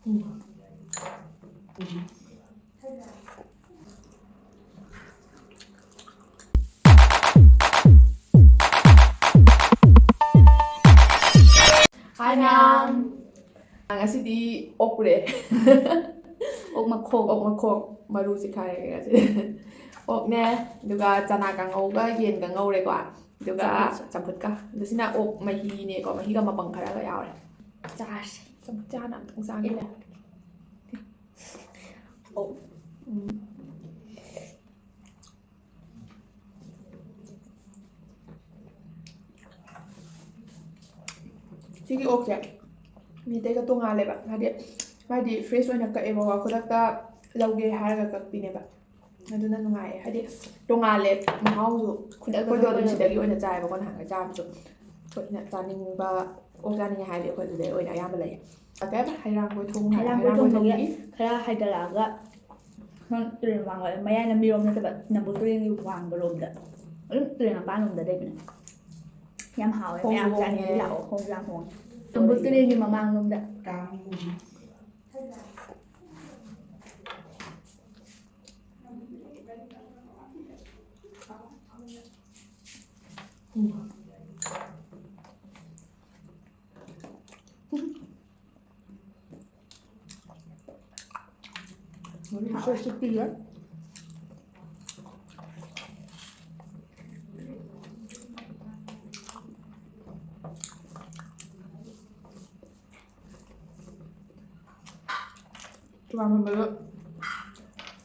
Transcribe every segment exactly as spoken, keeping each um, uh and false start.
ꯍꯥꯏ ꯃꯌꯥꯝ꯫ ꯉꯁꯤꯗꯤ ꯑꯣꯛ ꯄꯨꯔꯛꯑꯦ꯫ ꯑꯣꯛ ꯃꯈꯣꯡ꯫ ꯑꯣꯛ ꯃꯈꯣꯡ ꯃꯔꯨ ꯆꯤꯛꯈꯥꯏꯔꯒꯦ ꯉꯁꯤꯗꯤ꯫ ꯑꯣꯛꯅꯦ, ꯑꯗꯨꯒ ꯆꯅꯥ ꯀꯥꯡꯉꯧꯒ ꯌꯦꯟꯒ ꯉꯧꯔꯦꯀꯣ, ꯑꯗꯨꯒ ꯆꯝꯐꯨꯠꯁꯨ꯫ ꯆꯝꯐꯨꯠꯀ꯫ ꯑꯗꯨ ꯁꯤꯅ ꯑꯣꯛ ꯃꯍꯤꯅꯦꯀꯣ, ꯃꯍꯤꯒ ꯃꯄꯪ ꯈꯔꯒ ꯌꯥꯎꯔꯦ꯫ ꯆꯥꯔꯁꯦ꯫ ꯆꯝꯐꯨꯠꯁꯦ ꯍꯥꯟꯅ ꯑꯝꯇꯪ ꯆꯥꯒꯦ꯫ ꯑꯣ꯫ ꯎꯝ꯫ ꯁꯤꯒꯤ ꯑꯣꯛꯁꯦ ꯃꯤꯇꯩꯒ ꯇꯣꯡꯉꯥꯜꯂꯦꯕ, ꯍꯥꯏꯗꯤ ꯃꯥꯗꯤ fresh ꯑꯣꯏꯅ ꯀꯛꯑꯦꯕꯀꯣ, ꯈꯨꯗꯛꯇ ꯂꯧꯒꯦ ꯍꯥꯏꯔꯒ ꯀꯛꯄꯤꯅꯦꯕ, ꯑꯗꯨꯅ ꯅꯨꯡꯉꯥꯏꯌꯦ, ꯍꯥꯏꯗꯤ ꯇꯣꯡꯉꯥꯜꯂꯦ ꯃꯍꯥꯎꯁꯨ꯫ ꯈꯨꯗꯛꯇ ꯑꯩꯈꯣꯏꯗꯣ ꯑꯗꯨꯝ ꯂꯧꯕꯗꯣ꯫ ꯁꯤꯗꯒꯤ ꯑꯣꯏꯅ ꯆꯥꯏꯌꯦꯕꯀꯣ, ꯅꯍꯥꯟꯒꯩ ꯆꯥꯕꯁꯨ꯫ ꯑꯩꯈꯣꯏꯅ ꯆꯥꯅꯤꯡꯕ, ꯑꯣꯛ ꯆꯥꯅꯤꯡꯉꯦ ꯍꯥꯏꯔꯗꯤ ꯑꯩꯈꯣꯏ ꯑꯗꯨꯗꯩ ꯑꯣꯏꯅ ꯑꯌꯥꯝꯕ ꯂꯩꯌꯦ꯫ ꯀꯩ ꯍꯥꯏꯕ? ꯍꯩꯔꯥꯡ ꯒꯣꯏ ꯊꯣꯡ ꯍꯥꯏꯕ? ꯍꯩꯔꯥꯡ ꯍꯩꯔꯥꯡ ꯒꯣꯏ ꯒꯣꯏ ꯊꯣꯡꯗꯒꯤ ꯊꯣꯡꯒꯤ? ꯈꯔ ꯍꯥꯏꯒꯠꯂꯛꯑꯒ ꯁꯣꯝ ꯇꯨꯔꯦꯜ ꯃꯄꯥꯟ, ꯃꯌꯥꯏ ꯂꯝꯕꯤꯔꯣꯝ ꯅꯠꯇꯕ, ꯅꯝꯕꯣꯜ ꯇꯨꯔꯦꯜꯒꯤ ꯋꯥꯡꯃꯔꯣꯝꯗ, ꯑꯗꯨꯝ ꯇꯨꯔꯦꯜ ꯃꯄꯥꯟꯂꯣꯝꯗ ꯂꯩꯕꯅꯦ꯫ ꯌꯥꯝ ꯍꯥꯎꯋꯦ, ꯍꯣꯡꯁꯨ ꯃꯌꯥꯝ ꯆꯥꯅꯤꯡꯉꯗꯤ ꯍꯣꯡꯉꯦ꯫ ꯂꯥꯛꯑꯣ, ꯍꯣꯡꯁꯨ ꯌꯥꯝ ꯍꯣꯡꯉꯦ꯫ ꯅꯝꯕꯣꯜ ꯇꯨꯔꯦꯜꯒꯤ ꯃꯃꯥꯡꯂꯣꯝꯗ꯫ ꯃꯔꯨ ꯈꯔꯁꯨ ꯄꯤꯔꯦ꯫ ꯆꯨꯔꯥꯟꯕꯗ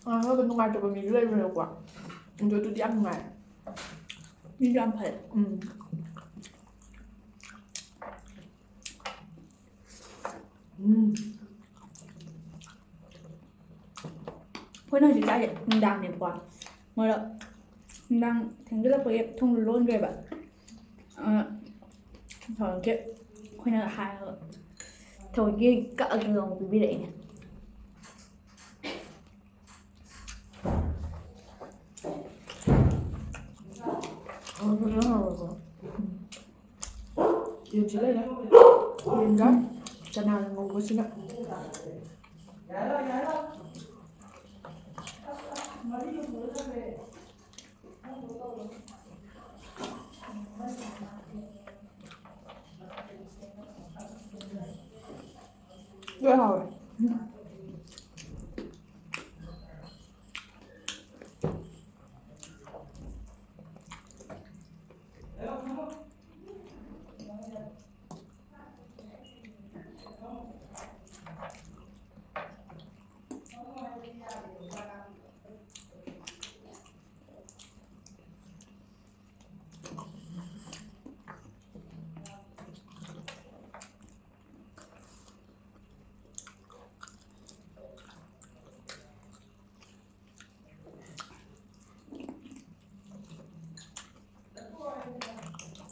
ꯉꯥꯡꯅꯕ ꯅꯨꯡꯉꯥꯏꯇꯕ ꯃꯤꯁꯨ ꯂꯩꯕꯅꯦꯀꯣ꯫ ꯑꯗꯣ ꯑꯗꯨꯗꯤ ꯌꯥꯝ ꯅꯨꯡꯉꯥꯏ꯫ ꯃꯤꯁꯨ ꯌꯥꯝ ꯐꯩ꯫ ꯎꯝ꯫ ꯎꯝ꯫ ꯑꯩꯈꯣꯏꯅ ꯍꯧꯖꯤꯛ ꯆꯥꯏꯁꯦ ꯅꯨꯡꯗꯥꯡꯅꯦꯕꯀꯣ꯫ ꯃꯔꯛ ꯅꯨꯡꯗꯥꯡ ꯊꯦꯡꯖꯤꯜꯂꯛꯄꯒꯤ ꯊꯣꯡꯗꯣ ꯂꯣꯟꯈ꯭ꯔꯦꯕ꯫ ꯑ, ꯊꯑꯣꯏꯀꯤ ꯑꯩꯈꯣꯏꯅ ꯍꯥꯏꯔꯒ ꯊꯑꯣꯏꯀꯤ ꯀꯛꯑꯒ ꯑꯃꯨꯛ ꯄꯤꯕꯤꯔꯛꯏꯅꯦ꯫ ꯌꯦꯟꯁꯤ ꯂꯩꯔꯦ꯫ ꯌꯦꯟꯒ ꯆꯅꯥ ꯉꯧꯕꯁꯤꯅ꯫ ꯂꯣꯏ ꯍꯥꯎꯋꯦ꯫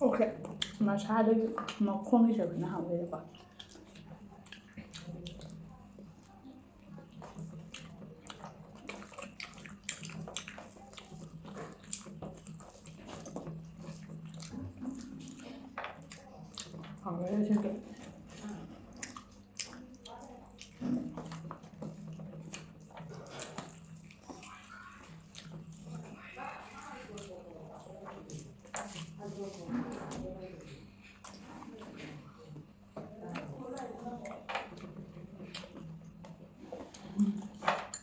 ꯑꯣꯀꯦ, ꯃꯁꯥꯗꯒꯤ ꯃꯈꯣꯡꯒꯤ ꯁꯔꯨꯛꯁꯤꯅ ꯍꯥꯎꯋꯦꯕꯀꯣ꯫ ꯍꯥꯎꯋꯦ ꯁꯤꯗꯤ꯫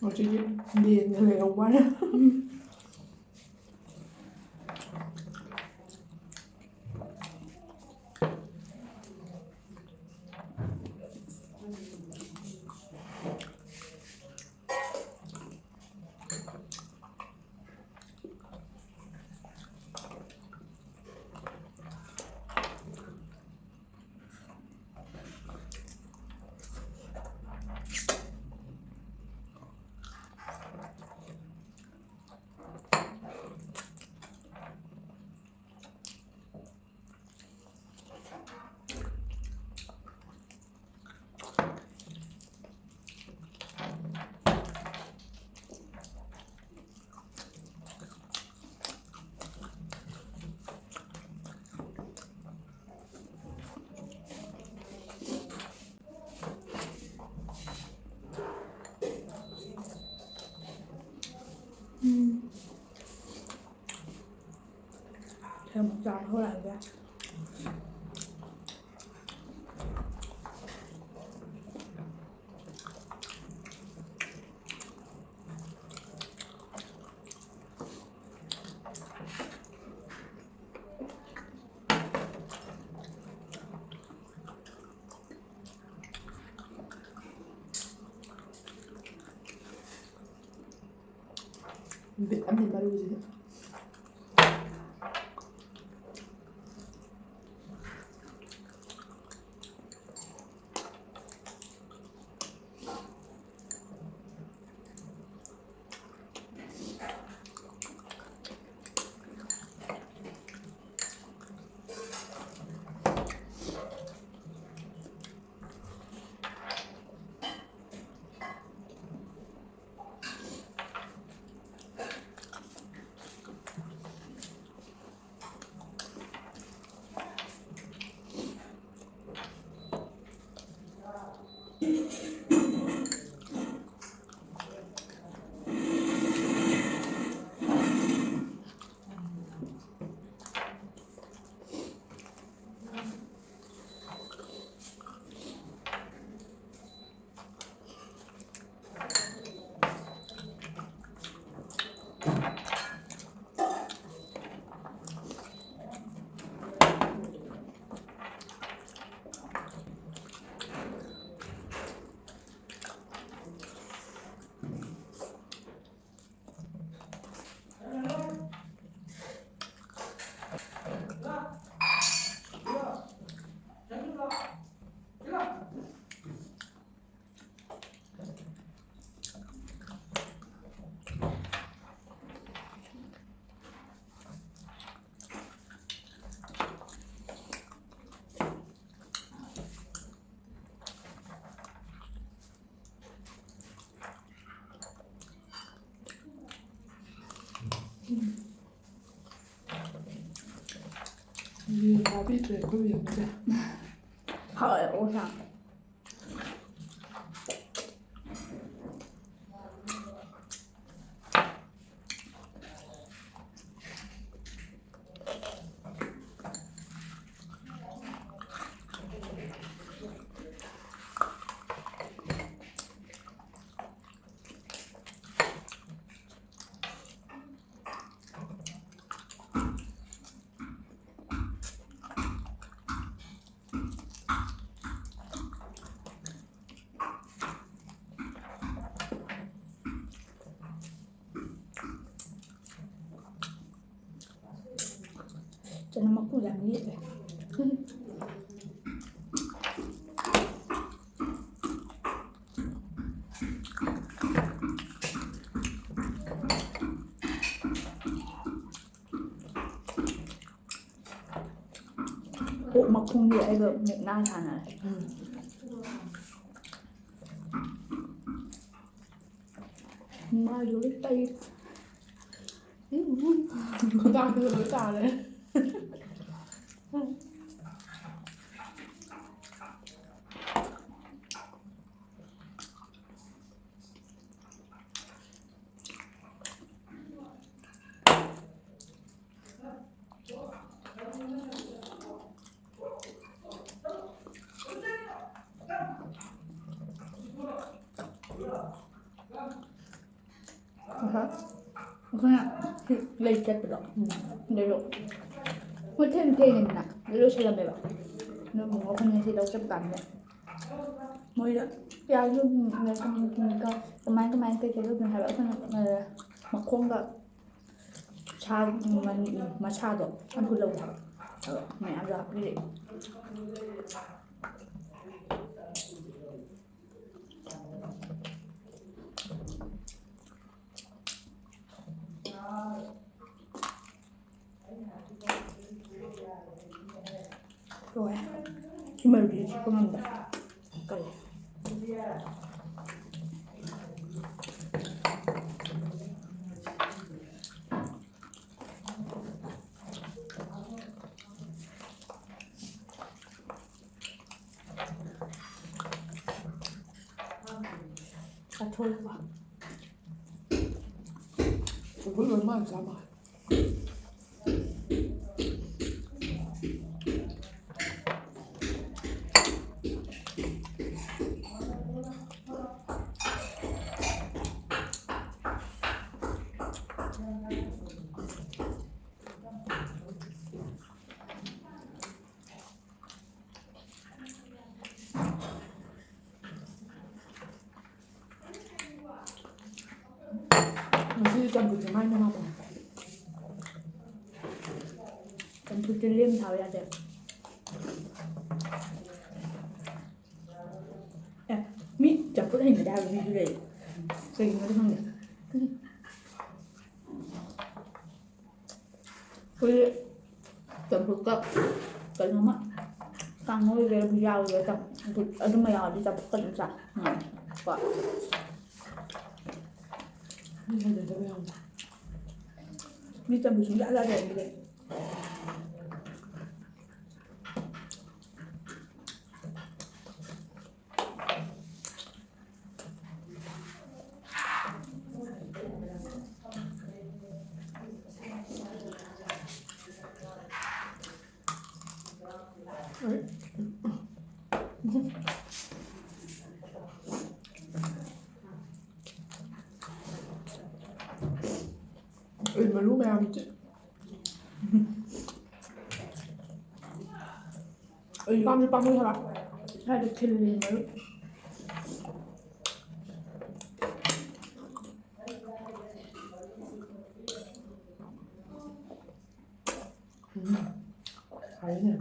ꯉꯁꯤꯗꯤ ꯂꯦꯟꯒ ꯂꯩꯍꯧꯕ ꯋꯥꯅꯤ꯫ ꯆꯥꯕ ꯍꯧꯔꯛꯑꯒꯦ꯫ ꯕꯤꯠ ꯑꯃꯅꯤ ꯃꯔꯨꯁꯤꯗꯤ꯫ ꯌꯦꯟ ꯆꯥꯕꯤꯗ꯭ꯔꯦ ꯑꯩꯈꯣꯏ ꯕꯦꯝꯃꯁꯦ꯫ ꯍꯥꯎꯋꯦ ꯑꯣꯛꯁꯥ꯫ ꯀꯩꯅꯣ ꯃꯀꯨ ꯌꯥꯝ ꯌꯦꯠꯂꯦ꯫ ꯑꯣꯛ ꯃꯈꯣꯡꯗꯤ ꯑꯩꯒ ꯃꯨꯛꯅꯥ ꯁꯥꯟꯅꯔꯦ꯫ ꯎꯝ꯫ ꯃꯥꯏꯁꯨ ꯂꯣꯏ ꯇꯩ꯫ ꯎꯝ꯫ ꯈꯨꯗꯥꯡꯗꯁꯨ ꯂꯣꯏ ꯇꯥꯔꯦ꯫ ꯑꯍ꯫ ꯑꯩꯈꯣꯏꯅ ꯁꯤ ꯂꯩ ꯆꯠꯄꯗꯣ꯫ ꯎꯝ꯫ ꯑꯗꯨꯁꯨ ꯃꯣꯏ ꯊꯦꯡ ꯊꯦꯡꯉꯤꯗꯅ꯫ ꯑꯗꯨ ꯂꯣꯏꯁꯤꯜꯂꯝꯃꯦꯕ꯫ ꯑꯗꯨ ꯑꯃꯨꯛ ꯑꯩꯈꯣꯏꯅ ꯁꯤ ꯂꯧ ꯆꯠꯄ ꯀꯥꯟꯗ ꯃꯣꯏꯗ ꯄꯤꯌꯥꯁꯁꯨ, ꯎꯝ, ꯀꯃꯥꯏ ꯀꯃꯥꯏꯅ ꯀꯩ ꯀꯩ ꯂꯧꯗꯣꯏꯅꯣ ꯍꯥꯏꯕ꯫ ꯑꯩꯈꯣꯏꯅ, ꯑ, ꯃꯈꯣꯡꯒ ꯁꯥ, ꯃ-, ꯃꯁꯥꯗꯣ ꯑꯗꯨ ꯂꯧꯒꯦ ꯍꯥꯏꯕ꯫ ꯑꯗꯣ ꯃꯌꯥꯝꯁꯨ ꯍꯥꯞꯄꯤꯔꯛꯑꯦ꯫ ꯂꯣꯏꯔꯦ꯫ ꯁꯤ ꯃꯔꯨꯗꯤ ꯆꯤꯛꯄ ꯉꯝꯗ꯭ꯔꯦ꯫ ꯀꯜꯂꯦ꯫ ꯆꯥꯊꯣꯛꯑꯦꯀꯣ꯫ ꯆꯝꯐꯨꯠ ꯂꯣꯏ ꯃꯥꯅ ꯆꯥ ꯃꯥꯜꯂꯦ꯫ ꯉꯁꯤꯗꯤ ꯆꯝꯐꯨꯠꯁꯦ ꯃꯥꯏ ꯅꯨꯡꯉꯥꯏꯕꯅꯦ꯫ ꯆꯝꯐꯨꯠ ꯂꯦꯝ ꯊꯥꯕ ꯌꯥꯗꯦ꯫ ꯑꯦ, ꯃꯤ ꯆꯝꯐꯨꯠ ꯍꯩꯅꯗꯦ ꯍꯥꯏꯕ ꯃꯤꯁꯨ ꯂꯩ꯫ ꯀꯩꯒꯤꯅꯣꯗꯤ ꯈꯪꯗꯦ꯫ ꯑꯩꯈꯣꯏꯒꯤ ꯆꯝꯐꯨꯠꯀ ꯀꯩꯅꯣꯝꯃ, ꯀꯥꯡꯉꯧ ꯑꯣꯏꯒꯦꯔꯥ, ꯕꯨꯖꯤꯌꯥ ꯑꯣꯏꯒꯦꯔꯥ, ꯆꯝꯐꯨꯠ ꯑꯗꯨꯝꯕ ꯌꯥꯎꯔꯗꯤ ꯆꯝꯐꯨꯠꯀ ꯑꯗꯨꯝ ꯆꯥꯏ꯫ ꯎꯝ꯫ ꯀꯣ꯫ ꯃꯤ ꯆꯝꯐꯨꯠ ꯁꯨꯡꯆꯥ ꯆꯥꯗꯦ ꯑꯩꯗꯤ꯫ ꯑꯩ ꯃꯔꯨ ꯃꯌꯥꯝ ꯆꯤ-, ꯑꯩ ꯄꯥꯝꯁꯨ ꯄꯥꯝꯃꯨꯏ ꯍꯥꯏꯕ꯫ ꯁ꯭ꯋꯥꯏꯗ ꯈꯤꯜꯂꯤ ꯃꯔꯨ꯫ ꯎꯝ꯫ ꯍꯥꯎꯋꯤꯅꯦ꯫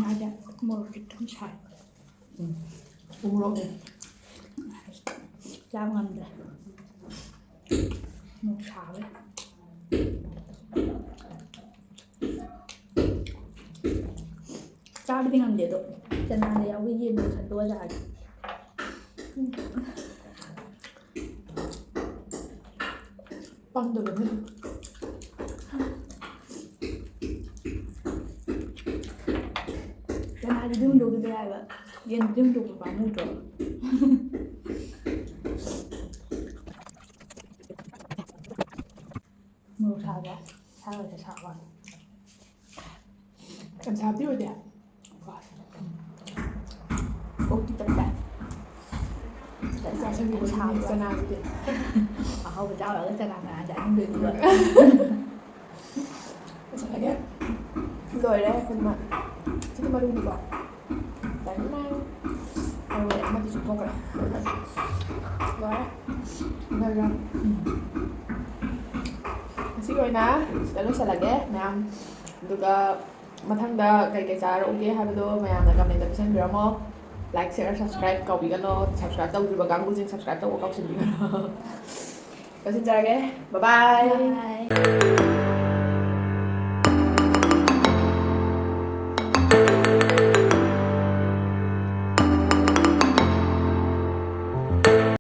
ꯃꯥꯗꯤ ꯃꯣꯔꯣꯛ ꯈꯤꯇꯪ ꯁꯥꯏ꯫ ꯎꯝ꯫ ꯎꯃꯣꯔꯣꯛꯅꯦ꯫ ꯆꯥꯕ ꯉꯝꯗ꯭ꯔꯦ꯫ ꯃꯣꯔꯣꯛ ꯁꯥꯕꯩ꯫ ꯆꯥꯕꯗꯤ ꯉꯝꯗꯦ ꯑꯗꯣ, ꯆꯅꯥꯗ ꯌꯥꯎꯕ ꯌꯦꯟꯗꯣ ꯈꯟꯗꯣꯛꯑ ꯆꯥꯒꯦ꯫ ꯄꯪꯗꯕꯅꯤ꯫ ꯆꯅꯥꯗꯨꯗꯤ ꯍꯨꯟꯗꯣꯛꯈꯤꯕ ꯌꯥꯏꯕ, ꯌꯦꯟꯗꯨꯗꯤ ꯍꯨꯟꯗꯣꯛꯄ ꯄꯥꯝꯃꯨꯗ꯭ꯔꯣ? ꯃꯣꯔꯣꯛ ꯁꯥꯕ, ꯁꯥꯔꯣꯏꯗ ꯁꯥꯕ꯫ ꯌꯥꯝ ꯁꯥꯕꯗꯤ ꯑꯣꯏꯗꯦ꯫ ꯀꯣ꯫ ꯆꯥꯁꯟꯕꯤꯔꯣ ꯁꯥꯕ꯭ꯔꯥ? ꯆꯅꯥꯁꯤꯗꯤ꯫ ꯑꯍꯥꯎꯕ ꯆꯥꯎꯔꯒ ꯆꯅꯥ ꯀꯅꯥ ꯆꯥꯅꯤꯡꯗꯣꯏꯅꯣ? ꯉꯁꯥꯏꯒꯤ ꯂꯣꯏꯔꯦ ꯑꯩꯈꯣꯏ ꯃꯥ꯫ ꯁꯤꯗꯤ ꯃꯔꯨꯅꯤꯀꯣ꯫ ꯇꯥꯏꯃꯤꯡ ꯅꯥꯏ꯫ ꯃꯔꯨ ꯑꯃꯗꯤ ꯆꯨꯞꯊꯣꯛꯈ꯭ꯔꯦ꯫ ꯂꯣꯏꯔꯦ꯫ ꯂꯣꯏꯔꯦ꯫ ꯎꯝ꯫ ꯉꯁꯤꯒꯤ ꯑꯣꯏꯅ ꯁꯤꯗ ꯂꯣꯏꯁꯤꯜꯂꯒꯦ ꯃꯌꯥꯝ꯫ ꯑꯗꯨꯒ ꯃꯊꯪꯗ ꯀꯩ ꯀꯩ ꯆꯥꯔꯛꯎꯒꯦ ꯍꯥꯏꯕꯗꯣ ꯃꯌꯥꯝꯅ comment ꯄꯤꯁꯟꯕꯤꯔꯝꯃꯣ꯫ Like, share, subscribe ꯀꯥꯎꯕꯤꯒꯅꯣ꯫ Subscribe ꯇꯧꯗ꯭ꯔꯤꯕ ꯀꯥꯡꯕꯨꯁꯤꯡ subscribe ꯇꯧꯕ ꯀꯥꯎꯁꯤꯟꯕꯤꯒꯅꯣ꯫ ꯂꯣꯏꯁꯤꯟꯖꯔꯒꯦ꯫ Bye bye꯫ Bye꯫